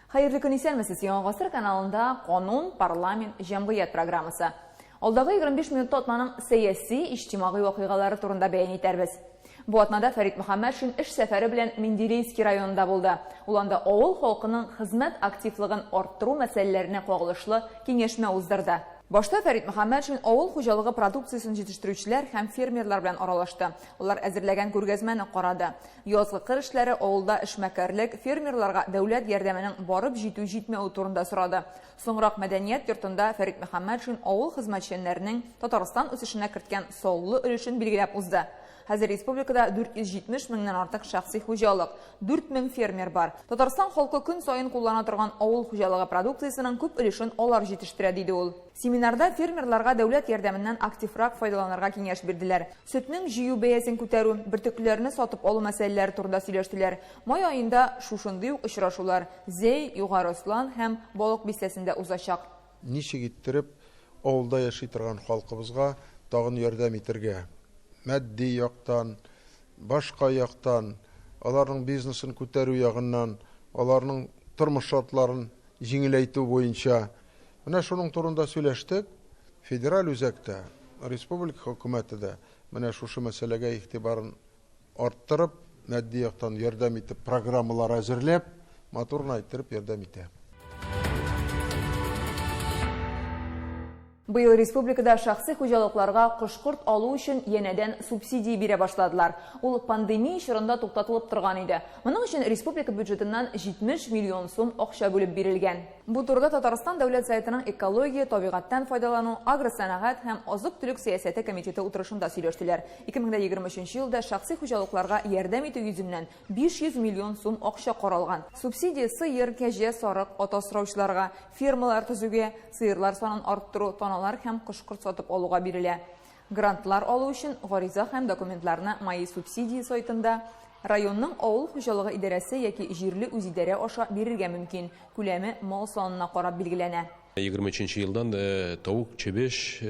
Хәерле көн, исәнмесез! Яңа гасыр каналында Канун, парламент, җәмгыять программасы. Алдагы 25 минутта атнаның сәяси, иҗтимагый вакыйгалары турында бәян итәрбез. Бу атнада Фәрит Мөхәммәтшин эш сәфәре белән Менделеевский районында булды. Ул анда авыл халкының хезмәт активлыгын арттыру мәсьәләләренә кагылышлы киңәшмә уздырды. Башта Фәрит Мөхәммәтшин авыл хуҗалыгы продукциясен җитештерүчеләр һәм фермерлар белән аралашты. Алар әзерләгән күргәзмәне карады. Язгы кыр эшләре, авылда эшмәкәрлек, фермерларга дәүләт ярдәменең барып җитү-җитмәве турында сорады. Соңрак Мәдәният йортында Фәрит Мөхәммәтшин авыл хезмәтчәннәренең Татарстан үсешенә керткән саллы өлешен билгеләп узды. Хәзер республикада 470 меңнән артык шәхси хуҗалык, 4000 фермер бар. Татарстан халкы көн саен куллана торган авыл хуҗалыгы продукциясенең күп өлешен алар җитештерә, диде ул. Семинарда фермерларга дәүләт ярдәменнән активрак файдаланырга киңәш бирделәр. Сөтнең җыю бәясен күтәрү, бөртеклеләрне сатып алу мәсьәләләре турында сөйләштеләр. Май аенда шушындый ук очрашулар Зәй, Югары Ослан һәм Балык Бистәсендә узачак. Ничек иттереп авылда яши торган халкыбызга тагын ярдәм итергә? Матди яктан, башка яктан, аларның бизнесын күтәрү ягыннан, аларның тормыш шартларын җиңеләйтү буенча. Менә шуның турында сөйләштек. Федераль үзәк тә, республика хөкүмәте дә менә шушы мәсьәләгә игътибарын арттырып, матди яктан ярдәм итеп, программалар әзерләп, матур гына иттереп ярдәм итә. Быел республикада шәхси хуҗалыкларга кош-корт алу өчен янәдән субсидия бирә башладылар. Ул пандемия чорында туктатылып торган иде. Моның өчен республика бюджетыннан 70 миллион сум акча бүлеп бирелгән. Бу турыда Татарстан Дәүләт Советының экология, табигатьтән файдалану, агросәнәгать һәм азык-төлек сәясәте комитеты утырышында сөйләштеләр. 2023 елда шәхси хуҗалыкларга ярдәм итү йөзеннән 500 миллион сум акча каралган. Субсидия сыер, кәҗә, сарык, ат асраучыларга, фермалар төзүгә, сыерлар санын арттыру, таналар һәм кош-корт сатып алуга бирелә. Грантлар алу өчен гариза һәм документларны Мои субсидии сайтында, районның авыл хуҗалыгы идарәсе яки җирле үзидарә аша бирергә мөмкин. Күләме мал санына карап билгеләнә. 23 нче елдан тавык, чебеш,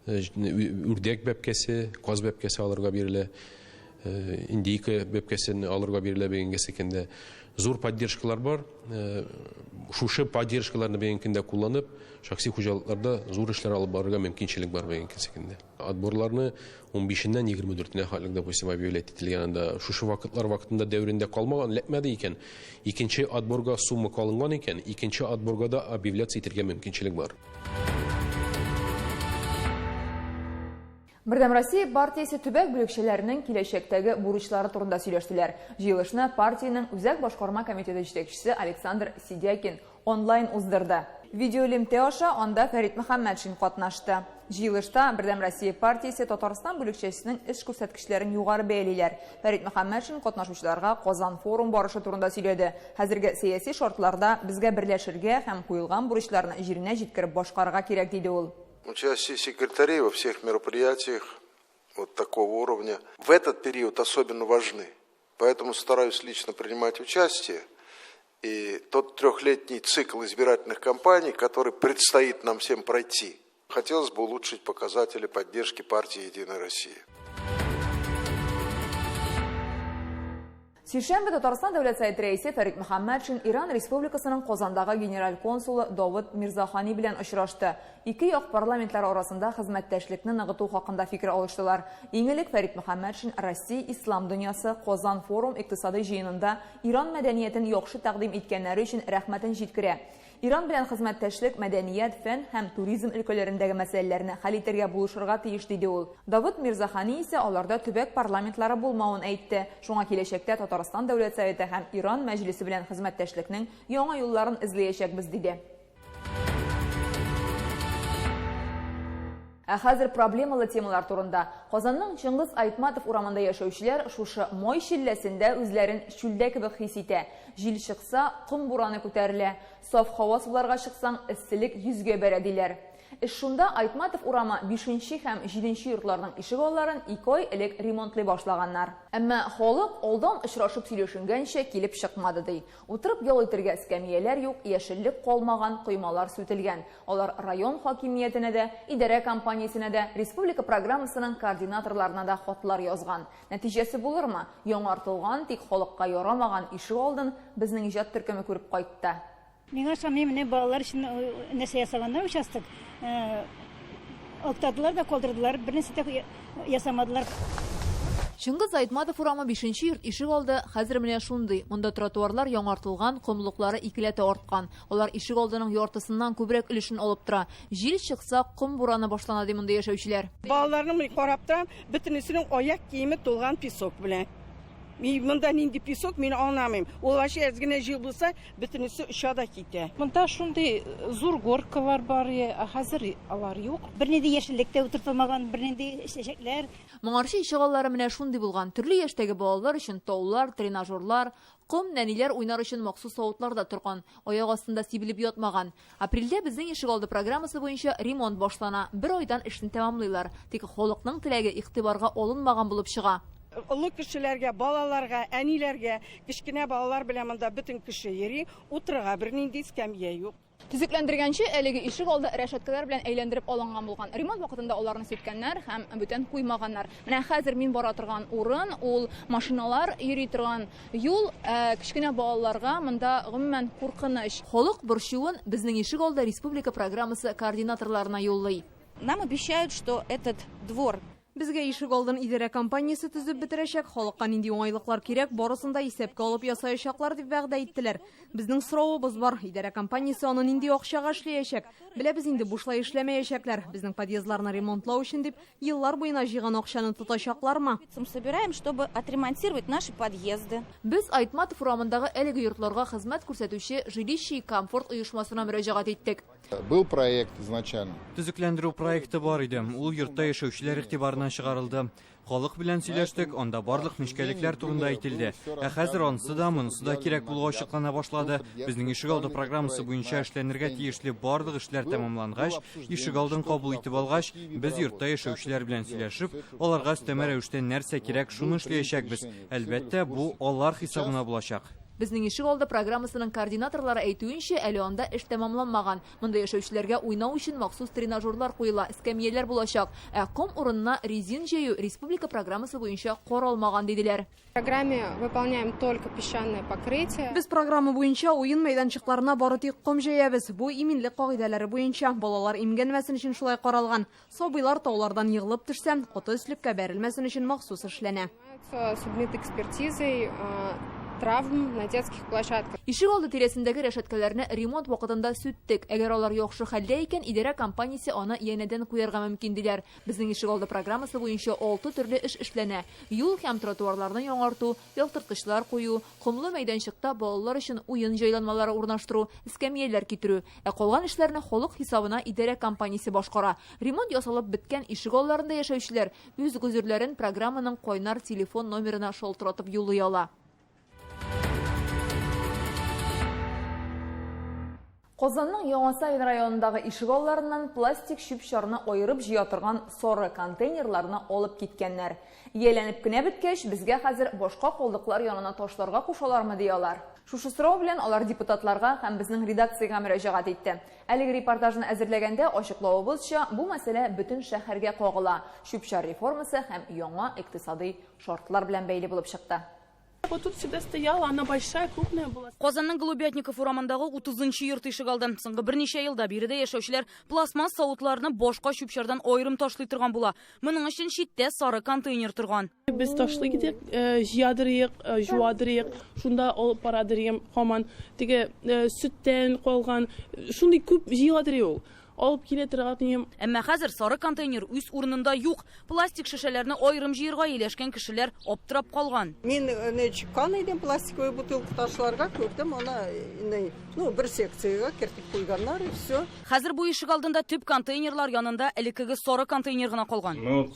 үрдәк бәбкәсе, каз бәбкәсе алырга бирелә. Индейка бәбкәсен алырга бирелә бүгенге көндә. Зур поддержкалар бар. Шушы поддержкаларны бүгенге көндә кулланып, шәхси хуҗалыкларда зур эшләр алып барырга мөмкинчелек бар бүгенге көндә. Отборларны 15-ннән 24-нә хәтлек, допустим, объявлять ителгән анда. Шушы вакытлар вакытында дәверендә калмаган, эләкмәде икән, икенче отборга сумма калынган икән, икенче отборга да объявляться итәргә мөмкинчелек бар. Бердәм Россия партиясе төбәк бүлекчәләренең киләчәктәге бурычлары турында сөйләштеләр. Җыелышны партиянең Үзәк башкарма комитеты җитәкчесе Александр Сидякин онлайн уздырды. Видеоэлемтә аша анда Фәрит Мөхәммәтшин катнашты. Җыелышта Бердәм Россия партиясе Татарстан бүлекчәсенең эш күрсәткечләрен югары бәялиләр. Фәрит Мөхәммәтшин катнашучыларга Казан форум барышы турында сөйләде. Хәзерге сәяси шартларда безгә берләшергә һәм куелган бурычларны җиренә җиткереп башкарырга кирәк, диде ул. Участие секретарей во всех мероприятиях вот такого уровня в этот период особенно важны. Поэтому стараюсь лично принимать участие. И тот трехлетний цикл избирательных кампаний, который предстоит нам всем пройти, хотелось бы улучшить показатели поддержки партии «Единая Россия». Сишәмбе Татарстан Дәүләт Советы рәисе Фәрит Мөхәммәтшин Иран Республикасының Казандагы генераль консулы Давыт Мирзахани белән очрашты. Ике як парламентлары арасында хезмәттәшлекне ныгыту хакында фикер алыштылар. Иң элек Фәрит Мөхәммәтшин Россия Ислам дөньясы Казан форум икътисадый җыенында Иран мәдәниятен яхшы тәкъдим иткәннәре өчен рәхмәтен җиткерә. Иран белән хезмәттәшлек мәдәният, фән һәм туризм өлкәләрендәге мәсьәләләрне хәл итәргә булышырга тиеш, диде ул. Давыт Мирзахани исә аларда төбәк парламентлары булмавын әйтте. Шуңа киләчәктә Татарстан Дәүләт Советы һәм Иран Мәҗлесе белән хезмәттәшлекнең яңа юлларын эзләячәкбез, диде. Ә хәзер проблемалы темалар турында. Казанның Чыңгыз Айтматов урамында яшәүчеләр шушы май челләсендә үзләрен чүлдә кебек хис итә. Җил чыкса, ком бураны күтәрелә. Саф һава суларга чыксаң, эсселек йөзгә бәрә, диләр. Эш шунда, Айтматов урамы бишенче һәм җиденче йортларның ишегалларын ике ай элек ремонтлый башлаганнар. Әмма халык алдан очрашып сөйләшенгәнчә килеп чыкмады, ди. Утырып ял итәргә эскәмияләр юк, яшеллек калмаган, коймалар сүтелгән. Алар район хакимиятенә дә, идарә компаниясенә дә, республика программасының координаторларына да хатлар язган. Нәтиҗәсе булырмы? Яңартылган, тик халыкка ярамаган ишегалдын безнең иҗат төркеме күреп кайтты. Миңа ошамый, менә балалар өчен нәрсә ясаганнар участок. Октадылар да калдырдылар, бер нәрсә дә ясамадылар. Чыңгыз Айтматов урамы бишенче йорт ишек алды хәзер менә шундый. Монда тротуарлар яңартылган, комлыклары икеләтә арткан. Алар ишек алдының яртысыннан күбрәк өлешен алып тора. Җил чыкса, ком бураны башлана, ди монда яшәүчеләр. Балаларны мин карап торам, бөтенесенең аяк киеме тулган песок белән. Мин монда нинди песок, мин аңламыйм. Ул вообще әз генә җил булса, бөтенесе оча да китә. Монда шундый зур горкалар бар, ә хәзер алар юк. Бернинди яшеллек тә утыртылмаган, бернинди чәчәкләр. Моңарчы ишегаллары менә шундый булган. Төрле яшьтәге балалар өчен таулар, тренажерлар, ком, нәниләр уйнар өчен махсус савытлар да торган. Аяк астында сибелеп ятмаган. Апрельдә Безнең ишегалды программасы буенча ремонт башлана. Бер айдан эшне тәмамлыйлар. Тик халыкның теләге игътибарга алынмаган булып чыга. Олы кешеләргә, балаларга, әниләргә, кечкенә балалар белән монда бөтен кеше йөри, утырырга бернинди эскәмия юк. Төзекләндергәнче әлеге ишек алды рәшәткәләр белән әйләндереп алынган булган. Ремонт вакытында аларны сүткәннәр һәм бүтән куймаганнар. Менә хәзер мин бара торган урын, ул машиналар йөри торган юл, ә кечкенә балаларга монда гомумән куркыныч. Халык борчуын Безнең ишек алды республика программасы координаторларына юллый. Нам обещают, что этот двор Безгә ишек алдын идарә компаниясе төзеп бетерәчәк, халыкка нинди уңайлыклар кирәк, барысын да исәпкә алып ясаячаклар, дип вәгъдә иттеләр. Безнең соравыбыз бар, идарә компаниясе аны нинди акчага эшләячәк? Беләбез инде, бушлай эшләмәячәкләр. Безнең подъездларны ремонтлау өчен дип, еллар буена җыйган акчаны тотачаклармы? Собираем, чтобы отремонтировать наши подъезды. Без Айтматов урамындагы әлеге йортларга хезмәт күрсәтүче Жилище и комфорт оешмасына мөрәҗәгать иттек. Был проект изначально. Төзекләндерү проекты бар иде. Ул йортта яшәүчеләр игътибарына чыгарылды. Халык белән сөйләштек, анда барлык нечкәлекләр турында әйтелде. Ә хәзер анысы да, монысы да кирәк булуы ачыклана башлады. Безнең ишегалды программасы буенча эшләнергә тиешле барлык эшләр тәмамлангач, ишегалдын кабул итеп алгач, без йортта яшәүчеләр белән сөйләшеп, аларга өстәмә рәвештә нәрсә кирәк, шуны эшләячәкбез. Әлбәттә, бу алар хисабына булачак. Безнең ишегалды программасының координаторлары әйтүенчә, әле анда эш тәмамланмаган. Монда яшәүчеләргә уйнау өчен махсус тренажерлар куела, эскәмияләр булачак. Ә ком урынына резин җәю республика программасы буенча каралмаган, диделәр. В программе выполняем только песчаное покрытие. Без программа буенча уен мәйданчыкларына бары тик ком җәябез. Бу иминлек кагыйдәләре буенча балалар имгәнмәсен өчен шулай каралган. Сабыйлар таулардан егылып төшсә, коты өслеккә бәрелмәсен өчен махсус эшләнә. Судмедэкспертизой травм на детских площадках. Ишек алды тирәсендәге рәшәткәләрне ремонт вакытында сүттек. Әгәр алар яхшы хәлдә икән, идарә компаниясе аны янәдән куярга мөмкин, диләр. Безнең ишек алды программасы буенча 6 төрле эш эшләнә. Юл һәм тротуарларны яңарту, яктырткычлар кую, комлы мәйданчыкта балалар өчен уен җайланмалары урнаштыру, эскәмияләр китерү. Ә калган эшләрне халык хисабына идарә компаниясе башкара. Ремонт ясалып беткән ишек алларында яшәүчеләр үз гозерләрен программаның кайнар телефон номерына шалтыратып юллый ала. Казанның Яңа Савин районындагы ишегалларыннан пластик чүп-чарны аерып җыя торган сары контейнерларны алып киткәннәр. Ияләнеп кенә беткәч, безгә хәзер башка калдыклар янына ташларга кушалармы, ди алар. Шушы сорау белән алар депутатларга һәм безнең редакциягә мөрәҗәгать итте. Әлеге репортажны әзерләгәндә ачыклавыбызча, бу мәсьәлә бөтен шәһәргә кагыла. Чүп-чар реформасы һәм яңа икътисадый шартлар белән бәйле булып чыкты. Вот тут всегда стояла, она большая, крупная была. Казанның Голубятников урамындагы утызынчы йорт ишегалды. Соңгы берничә елда биредә яшәүчеләр пластмасс савытларны башка чүп-чардан аерым ташлый торган була. Моның өчен читтә сары контейнер торган. Без ташлый идек, җыядырыек, жуадырыек, шунда алып барадырыем һаман. Теге сөттән калган, шундый күп җыеладыр ул. Алып килә торган идем. Әмма хәзер сары контейнер үз урынында юк. Пластик шешәләрне аерым җыярга ияләшкән кешеләр аптырап калган. Мин не чыккан идем пластиковый бутылка ташларга, күрдем, аны, не, ну, бер секциягә кертеп куйганнар, и все. Хәзер бу ишек алдында төп контейнерлар янында элеккеге сары контейнер гына калган. Мы вот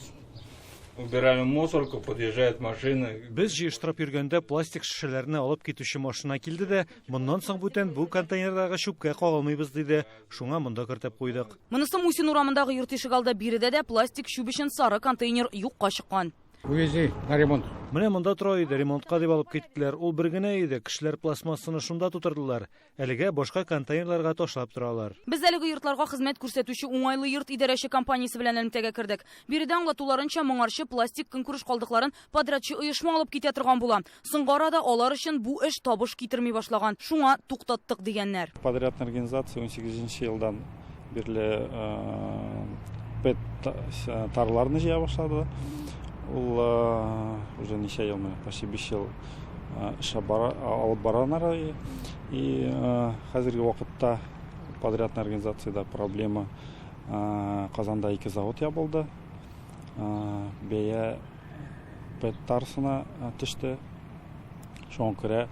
Убирали мусорку, подъезжает машина. Без җыештырып йөргәндә пластик шешәләрне алып китүче машина килде дә, моннан соң бүтән бу контейнердагы чүпкә кагылмыйбыз диде. Шуңа монда кертеп куйдык. Монысы Мусин урамындагы йорт ишегалды. Биредә дә пластик чүп өчен сары контейнер юкка чыккан. Увезли на ремонт. Менә монда тора иде, ремонтка дип алып киттеләр. Ул бер генә иде, кешеләр пластмассаны шунда тутырдылар. Әлегә башка контейнерларга ташлап торалар. Без әлеге йортларга хезмәт күрсәтүче Уңайлы йорт идарәче компаниясе белән элемтәгә кердек. Биредә аңлатуларынча, моңарчы пластик көнкүреш калдыкларын подрядчы оешма алып китә торган була. Соңгы арада алар өчен бу эш табыш китерми башлаган. Шуңа туктаттык дигәннәр. Подрядная организация 18 елдан бирле ПЭТ тарларны җыя башлады. Ул уже ничә ел менә, почти 5 ел эш алып баралар. И хәзерге вакытта подрядная организациядә проблема. Казанда ике завод ябылды. Бәя ПЭТ тарсына төште. Шуңа күрә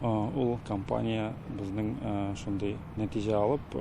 ул компания безнең шундый нәтиҗә алып,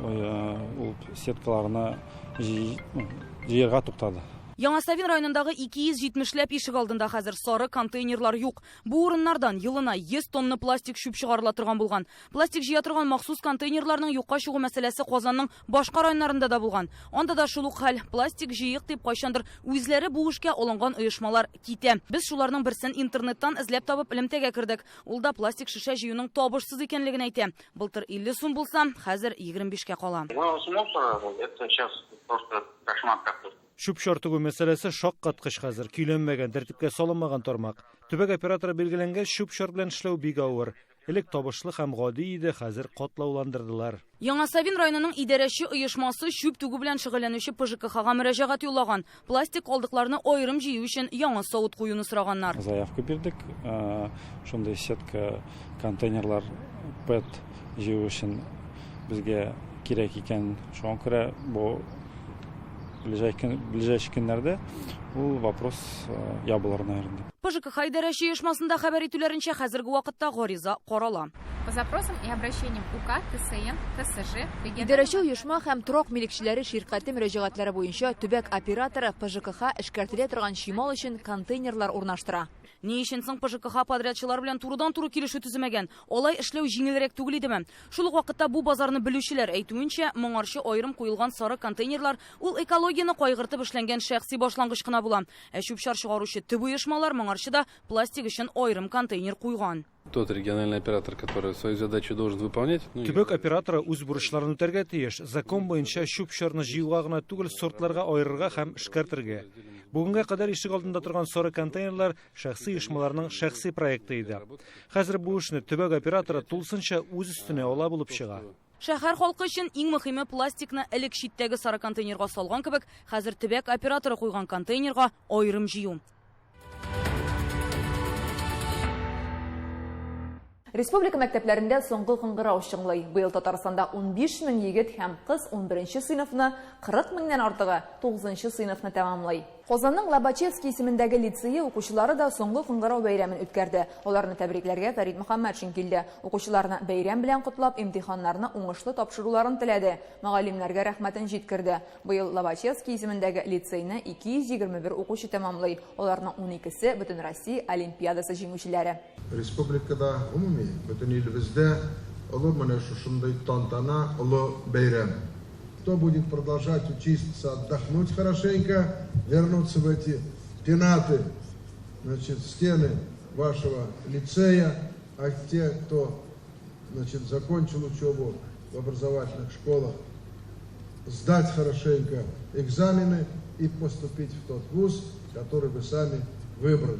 ул сеткаларны җыярга туктады. Яңа Савин районындагы 270 ләп ишегалдында хәзер сары контейнерлар юк. Бу урыннардан елына 100 тонна пластик чүп чыгарыла торган булган. Пластик җыя торган махсус контейнерларның юкка чыгу мәсьәләсе Казанның башка районнарында да булган. Анда да шул ук хәл. Пластик җыйык дип кайчандыр үзләре бу эшкә алынган оешмалар китә. Без шуларның берсен интернеттан эзләп табып элемтәгә кердек. Ул да пластик шешә җыюның табышсыз икәнлеген әйтә. Былтыр 50 сум булса, хәзер 25кә кала. Вывоз мусора, это сейчас просто кошмар какой-то. Чүп-чар түгү мәсьәләсе шаккаткыч хәзер. Көйләнмәгән, тәртипкә салынмаган тармак. Төбәк операторы билгеләнгәч, чүп-чар белән эшләү бик авыр. Элек табышлы һәм гади иде, хәзер катлауландырдылар. Яңа Савин районының идарәче оешмасы чүп түгү белән шөгыльләнүче ПЖКХга мөрәҗәгать юллаган. Пластик калдыкларны аерым җыю өчен яңа савыт куюны сораганнар. Заявка бирдек. Шундый сетка контейнерлар ПЭТ җыю өчен безгә кирәк икән. Шуңа күрә бу ближайший көннәрдә ул вопрос ябылыр, наверное. ПЖКХ идарәче оешмасында хәбәр итүләренчә, хәзерге вакытта гариза карала. По запросам и обращениям УК, ТСН, ТСЖ, Идарәче оешма һәм торак милекчеләре ширкәте мөрәҗәгатьләре буенча төбәк операторы ПЖКХ эшкәртелә торган чимал өчен контейнерлар урнаштыра. Ни өчен соң ПЖКХ подрядчылар белән турыдан-туры килешү төземәгән? Алай эшләү җиңелрәк түгел идеме? Шул ук вакытта бу базарны белүчеләр әйтүенчә, моңарчы аерым куелган сары контейнерлар ул экологияне кайгыртып эшләнгән шәхси башлангыч кына була. Ә чүп-чар чыгаручы төп оешмалар моңарчы да пластик өчен аерым контейнер куйган. Тот региональный оператор, который свою задачу должен выполнять. Ну, Төбәк операторы үз бурычларын үтәргә тиеш. Закон буенча чүп-чарны җыюга гына түгел, сортларга аерырга һәм эшкәртергә. Бүгенгә кадәр ишек алдында торган сары контейнерлар шәхси оешмаларның шәхси проекты иде. Хәзер бу эшне төбәк операторы тулысынча үз өстенә ала булып чыга. Шәһәр халкы өчен иң мөһиме пластикны элек читтәге сары контейнерга салган кебек, хәзер төбәк операторы куйган контейнерга аерым җыю. Республика мәктәпләрендә соңгы кыңгырау чыңлый. Быел Татарстанда 15 мең егет һәм кыз 11 сыйныфны, 40 меңнән артыгы 9 сыйныфны тәмамлый. Казанның Лобачевский исемендәге лицее укучылары да соңгы кыңгырау бәйрәмен үткәрде. Аларны тәбрикләргә Фәрит Мөхәммәтшин килде. Укучыларны бәйрәм белән котлап, имтиханнарны уңышлы тапшыруларын теләде. Мөгаллимнәргә рәхмәтен җиткерде. Быел Лобачевский исемендәге лицейны 221 укучы тәмамлый. Аларның 12-се Бөтенроссия олимпиадасы җиңүчеләре. Республикада гомуми бөтен илебездә олы менә шушындай тантана, олы бәйрәм. Кто будет продолжать учиться, отдохнуть хорошенько, вернуться в эти пенаты, значит, стены вашего лицея, а те, кто, значит, закончил учебу в образовательных школах, сдать хорошенько экзамены и поступить в тот вуз, который вы сами выбрали.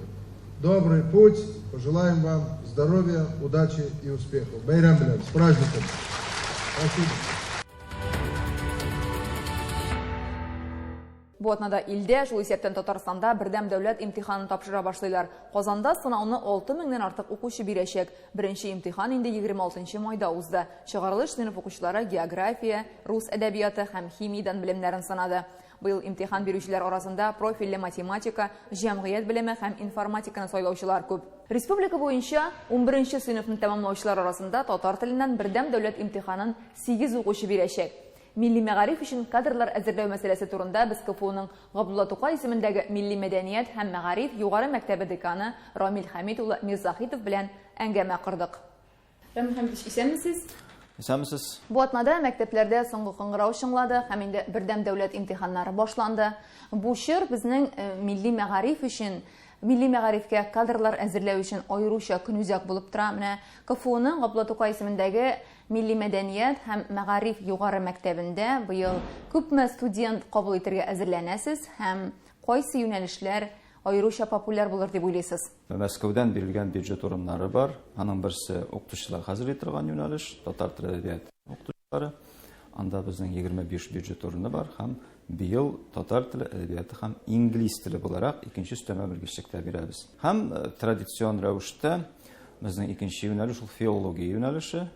Добрый путь, пожелаем вам здоровья, удачи и успехов. Бәйрәм белән, с праздником! Спасибо. Бу атнада илдә, шул исәптән Татарстанда бердәм дәүләт имтиханын тапшыра башлыйлар. Казанда сынауны 6 меңнән артык укучы бирәчәк. Беренче имтихан инде 26 майда узды. Чыгарылыш сыйныф укучылары география, рус әдәбияты һәм химиядән белемнәрен сынады. Быел имтихан бирүчеләр арасында профильле математика, җәмгыять белеме һәм информатиканы сайлаучылар күп. Республика буенча 11 сыйныфны тәмамлаучылар арасында татар теленнән бердәм дәүләт имтиханын 8 укучы бирәчәк. Милли мәгариф өчен кадрлар әзерләү мәсьәләсе турында без КФУның Габдулла Тукай исемендәге Милли мәдәният һәм мәгариф югары мәктәбе деканы Рамил Хәмит улы Мирзаһитов белән әңгәмә кордык. Рамил Хәмитович, исәнмесез! Исәнмесез! Бу атнада мәктәпләрдә соңгы кыңгырау чыңлады һәм инде бердәм дәүләт имтиханнары башланды. Бу чор безнең милли мәгариф өчен, милли мәгарифкә кадрлар әзерләү өчен аеруча көнүзәк булып тора. Менә КФУның Габдулла Тукай исемендәге Милли мәдәният һәм мәгариф югары мәктәбендә быел күпме студент кабул итәргә әзерләнәсез һәм кайсы юнәлешләр аеруча популяр булыр дип уйлыйсыз? Мәскәүдән бирелгән бюджет урыннары бар. Аның берсе укытучылар хәзерли торган юнәлеш, татар теле әдәбияты укытучылары. Анда безнең 25 бюджет урыны бар һәм быел татар теле әдәбияты һәм инглиз теле буларак икенче өстәмә белгечлек тә бирәбез. Һәм традицион рәвештә Безнең икенче юнәлеш ул филология юнәлеше.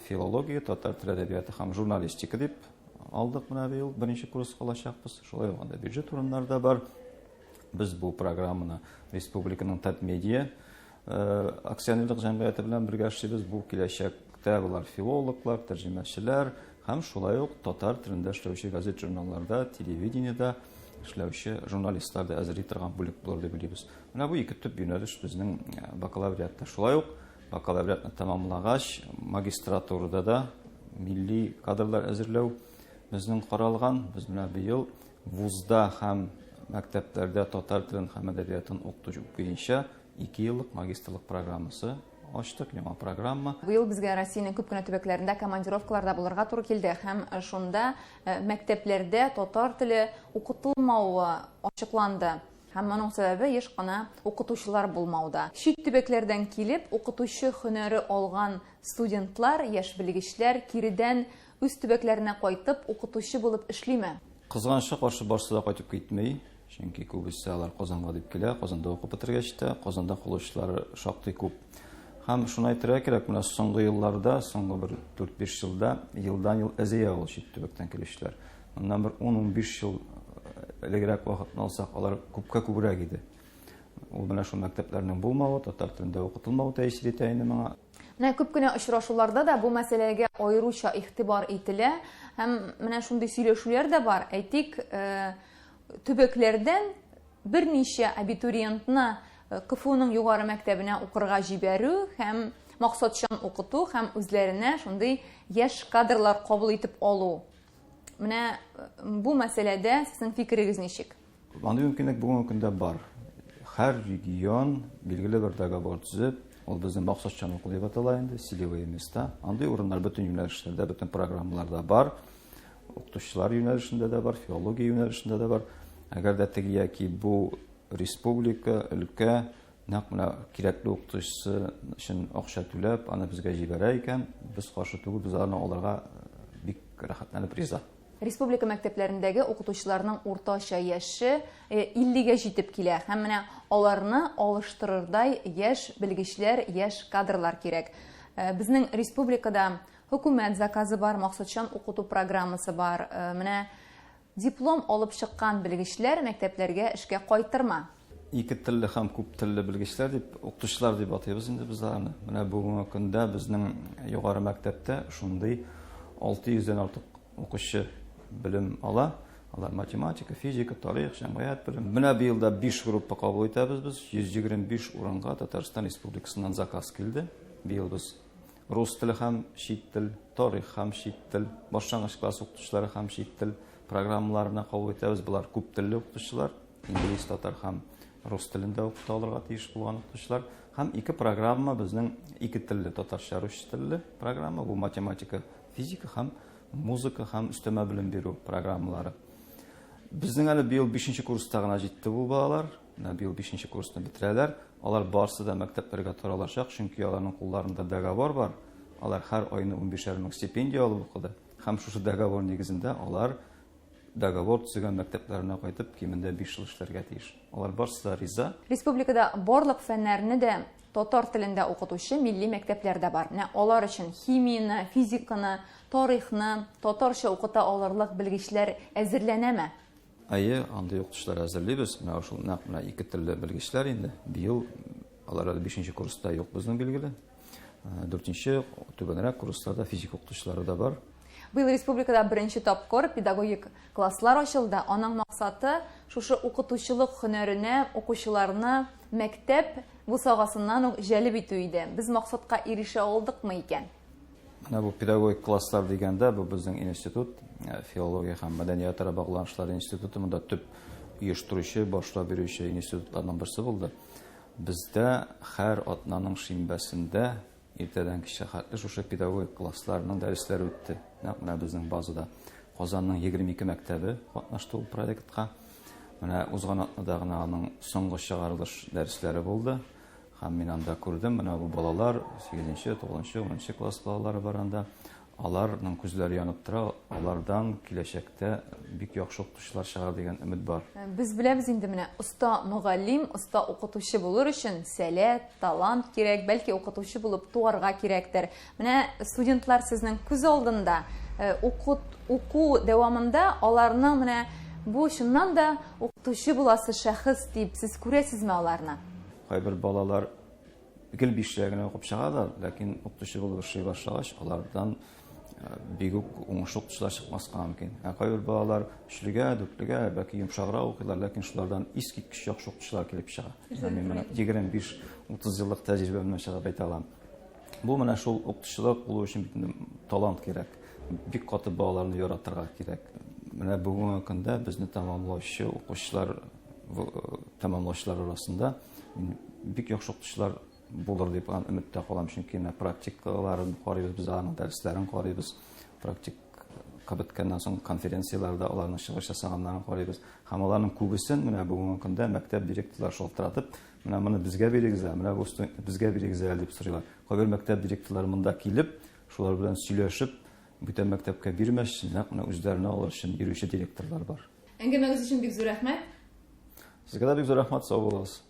Филология, татар теле әдәбияты һәм журналистика дип алдык менә быел беренче курс алачакбыз. Шулай ук анда бюджет урыннары да бар. Без бу программаны республиканың Татмедиа акционерлык җәмгыяте белән бергә эшлибез. Бу киләчәктә болар филологлар, тәрҗемәчеләр һәм шулай ук татар телендә эшләүче газет-журналларда, телевидениедә эшләүче журналистлар да әзерли торган бүлек булыр дип уйлыйбыз. Менә бу ике төп юнәлеш безнең бакалавриатта. Шулай ук бакалавриатны тәмамлагач, магистратурада да милли кадрлар әзерләү безнең каралган. Без менә быел вузда һәм мәктәпләрдә татар телен һәм әдәбиятын укыту буенча 2 еллык магистрлык программасы ачтык, яңа программа. Быел безгә Россиянең күп кенә төбәкләрендә командировкаларда булырга туры килде һәм шунда мәктәпләрдә татар теле укытылмавы ачыкланды. Һәм моның сәбәбе еш кына укытучылар булмауда. Чит төбәкләрдән килеп, укытучы һөнәре алган студентлар, яшь белгечләр киредән үз төбәкләренә кайтып, укытучы булып эшлиме? Кызганычка каршы, барысы да кайтып китми. Чөнки күбесе алар Казанга дип килә, Казанда укып бетергәч тә, Казанда калучылары шактый күп. Һәм шуны әйтергә кирәк, менә соңгы елларда, соңгы бер 4-5 елда елдан-ел әзәя ул чит төбәктән килүчеләр. Моннан бер 10-15 ел элегрәк вакытны алсак, алар күпкә күбрәк иде. Ул менә шул мәктәпләрнең булмавы, татар телендә укытылмавы тәэсир итә инде моңа. Менә күп кенә очрашуларда да бу мәсьәләгә аеруча игътибар ителә һәм менә шундый сөйләшүләр дә бар. Әйтик, төбәкләрдән берничә абитуриентны КФУның югары мәктәбенә укырга җибәрү һәм максатчан укыту һәм үзләренә шундый яшь кадрлар кабул итеп алу. Менә бу мәсьәләдә сезнең фикерегез ничек? Андый мөмкинлек бүгенге көндә бар. Һәр регион билгеле бер договор төзеп, ул безнең максатчан уку дип атала инде, целевые места. Андый урыннар бөтен юнәлешләрдә, бөтен программаларда бар. Укытучылар юнәлешендә дә бар, филология юнәлешендә дә бар. Әгәр дә теге яки бу республика, өлкә нәкъ менә кирәкле укытучысы өчен акча түләп, аны безгә җибәрә икән, без каршы түгел, без аны алырга бик рәхәтләнеп риза. Республика мәктәпләрендәге укытучыларның уртача яше 50-гә җитеп килә һәм менә аларны алыштырырдай яшь белгечләр, яшь кадрлар кирәк. Безнең республикада Хөкүмәт заказы бар, максатчан укыту программасы бар. Менә диплом алып чыккан белгечләр мәктәпләргә эшкә кайтырмы? Ике телле һәм күп телле белгечләр дип, укытучылар дип атыйбыз инде без аларны. Менә бүгенге көндә безнең югары мәктәптә шундый 600 дән артык укучы белем ала. Алар математика, физика, тарих, җәмгыять белем. Менә быел да 5 группа кабул итәбез без. 125 урынга Татарстан Республикасыннан заказ килде. Быел без Рус теле һәм чит тел, тарих һәм чит тел, башлангыч класс укытучылары һәм чит тел программаларына кабул итәбез. Болар күп телле укытучылар, инглиз, татар һәм рус телендә укыта алырга тиеш булган укытучылар. Һәм ике программа безнең ике телле, татарча, русча телле программа. Бу математика, физика һәм музыка һәм өстәмә белем бирү программалары. Безнең әле быел 5 курста гына җитте бу балалар. Менә быел 5 курсны бетерәләр. Алар барсы да мәктәпләргә таралачак, чөнки аларның кулларында договор бар. Алар һәр айны унбишәр мең стипендия алып укыды. Һәм шушы договор нигезендә алар договор төзегән мәктәпләренә кайтып, кимендә 5 ел эшләргә тиеш. Алар барсы да риза. Республикада барлык фәннәрне дә татар телендә укытучы милли мәктәпләр дә бар. Менә алар өчен химияне, физиканы, тарихны татарча укыта алырлык белгечләр әзерләнәме? Әйе, андый укытучылар әзерлибез. Менә шул нәкъ менә ике телле белгечләр инде. Быел алар әле бишенче курста юк безнең билгеле. Дүртенче, түбәнрәк курсларда физика укытучылары да бар. Быел республикада беренче тапкыр педагогик класслар ачылды. Аның максаты шушы укытучылык һөнәренә укучыларны мәктәп бусагасыннан ук җәлеп итү иде. Без максатка ирешә алдыкмы икән? Менә бу педагогик класслар дигәндә, бу безнең институт, филология һәм мәдәниятара багланышлар институты монда төп оештыручы, башлап йөрүче институтларның берсе булды. Бездә һәр атнаның шимбәсендә иртәдән кичкә хәтле шушы педагогик классларның дәресләре үтте. Нәкъ менә безнең базада. Казанның 22 мәктәбе катнашты ул проектка. Менә узган атнада гына аның соңгы чыгарылыш дәресләре булды. Һәм мин анда күрдем, менә бу балалар, 8-нче, 9-нчы, 10-нчы класс балалары бар анда. Аларның күзләре янып тора, алардан киләчәктә бик яхшы укытучылар чыгар дигән өмет бар. Без беләбез инде менә оста мөгаллим, оста укытучы булыр өчен сәләт, талант кирәк, бәлки укытучы булып туарга кирәктер. Менә студентлар сезнең күз алдында укут, уку дәвамында аларның менә бу чыннан да укытучы буласы шәхес дип сез күрәсезме аларны? Кайбер балалар гел бишлегә генә укып чыгалар, ләкин укытучы булып эшли башлагач, алардан бик үк уңышлы укытучылар чыкмаска мөмкин. Ә кайбер балалар өчлегә, дүртлегә, бәлки йомшаграк укыйлар, ләкин шулардан искиткеч яхшы укытучылар килеп чыга. Мин менә 25-30 еллык тәҗрибә белән чыгып әйтә алам. Бу менә шул укытучылык булу өчен бит инде талант кирәк. Бик каты балаларны яратырга кирәк. Менә бүгенге көндә безне тәмамлаучы укучылар, тәмамлаучылар арасында мин бик яхшы укытучылар булыр дип өметтә калам, чөнки менә практикаларын карыйбыз, без аларның дәресләрен карыйбыз. Практика беткәннән соң конференцияләрдә аларның чыгыш ясаганнарын карыйбыз. Һәм аларның күбесен менә бүгенге көндә мәктәп директорлары шалтыратып, менә моны безгә бирегез әле, менә бу студентны безгә бирегез әле дип сорыйлар. Кайбер мәктәп директорлары монда килеп, шулар белән сөйләшеп, бүтән мәктәпкә бирмәс өчен, нәкъ менә үзләренә алыр өчен йөрүче директорлар бар. Әңгәмәгез өчен бик зур рәхмәт. Сезгә дә бик зур рәхмәт, сау булыгыз.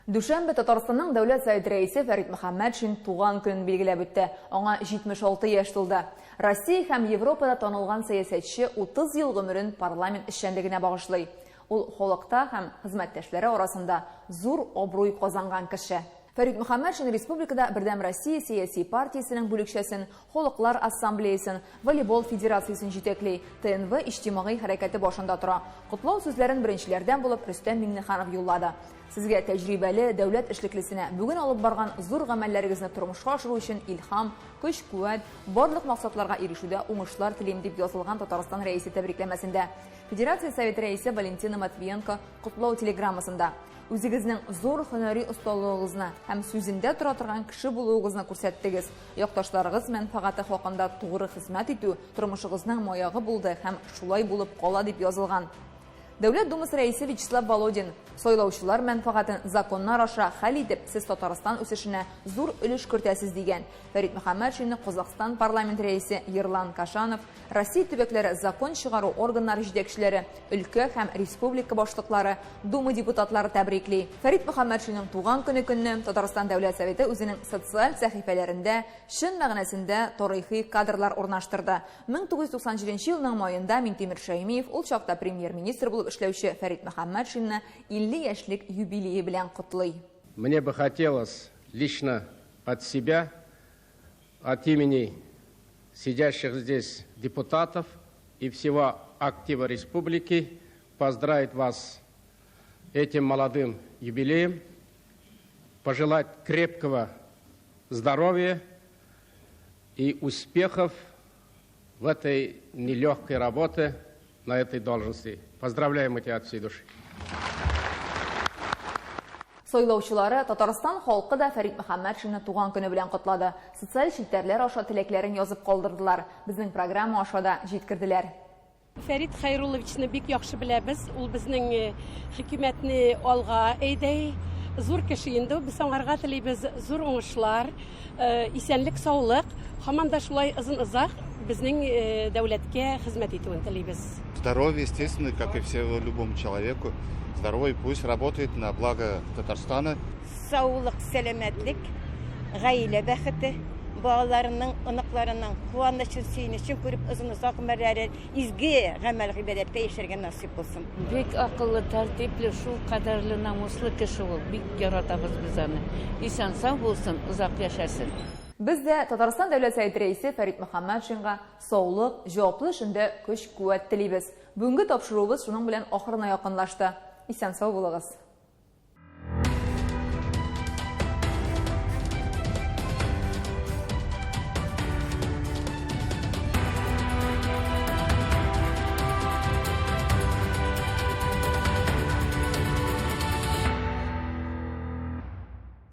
Дүшәмбе Татарстанның Дәүләт Советы рәисе Фәрит Мөхәммәтшин туган көнен билгеләп үтте. Аңа 76 яшь тулды. Россия һәм Европада танылган сәясәтче 30 ел гомерен парламент эшчәнлегенә багышлый. Ул халыкта һәм хезмәттәшләре арасында зур абруй казанган кеше. Фәрит Мөхәммәтшин республикада Бердәм Россия сәяси партиясенең бүлекчәсен, Халыклар ассамблеясын, волейбол федерациясен җитәкли, ТНВ иҗтимагый хәрәкәте башында тора. Котлау сүзләрен беренчеләрдән булып Рөстәм Миңнеханов юллады. Сезгә тәҗрибәле дәүләт эшлеклесенә бүген алып барган зур гамәлләрегезне тормышка ашыру өчен илһам, көч-куәт, барлык максатларга ирешүдә уңышлар телим, дип язылган Татарстан Рәисе тәбрикләмәсендә. Федерация Советы Рәисе Валентина Матвиенко котлау телеграммасында. Үзегезнең зур һөнәри осталыгыгызны һәм сүзендә тора торган кеше булуыгызны күрсәттегез. Якташларыгыз мәнфәгате хакында тугры хезмәт итү тормышыгызның маягы булды һәм шулай булып кала, дип язылган. Дәүләт Думасы Рәисе Вячеслав Володин, Сайлаучылар мәнфәгатен законнар аша хәл итеп, сез Татарстан үсешенә зур өлеш кертәсез, дигән. Фәрит Мөхәммәтшинны Казахстан парламент рәисе Ерлан Кашанов, Россия төбәкләре закон чыгару органнары җитәкчеләре, өлкә һәм республика башлыклары, Дума депутатлары тәбрикли. Фәрит Мөхәммәтшинның туган көне көнне Татарстан Дәүләт Советы үзенең социаль сәхифәләрендә чын мәгънәсендә тарихи кадрлар урнаштырды. 1997 елның маенда Минтимер Шәймиев ул чакта премьер-министр булып эшләүче Фәрит Мөхәммәтшинны 50 яшьлек юбилее белән котлый. Мне бы хотелось лично от себя, от имени сидящих здесь депутатов и всего актива республики поздравить вас этим молодым юбилеем, пожелать крепкого здоровья и успехов в этой нелегкой работе на этой должности. Поздравляем тебя от всей души. Сайлаучылары Татарстан халкы да Фәрит Мөхәммәтшинны туган көне белән котлады. Социаль челтәрләр аша теләкләрен язып калдырдылар. Безнең программа аша да җиткерделәр. Фәрит Хәйрулловичны бик яхшы беләбез. Ул безнең хөкүмәтне алга әйдәй. Зур кеше инде. Без аңарга телибез зур уңышлар, исәнлек, саулык. Һаман да шулай озын-озак безнең дәүләткә хезмәт итүен телибез. Здоровье, естественно, как и всего любому человеку. Здоровье пусть работает на благо Татарстана. Саулык, сәламәтлек, гаилә бәхете, балаларының, оныкларының куанычын, сөенечен күреп, озын-озак гомерләре изге гамәл-гыйбадәттә яшәргә насыйп булсын. Бик акыллы, тәртипле, шул кадәрле намуслы кеше ул. Бик яратабыз без аны. Исән-сау булсын, озак яшәсен. Без дә Татарстан Дәүләт Советы Рәисе Фәрит Мөхәммәтшинга саулык, җаваплы эшендә көч-куәт телибез. Бүгенге тапшыруыбыз шуның белән ахырына якынлашты. Исән-сау булыгыз.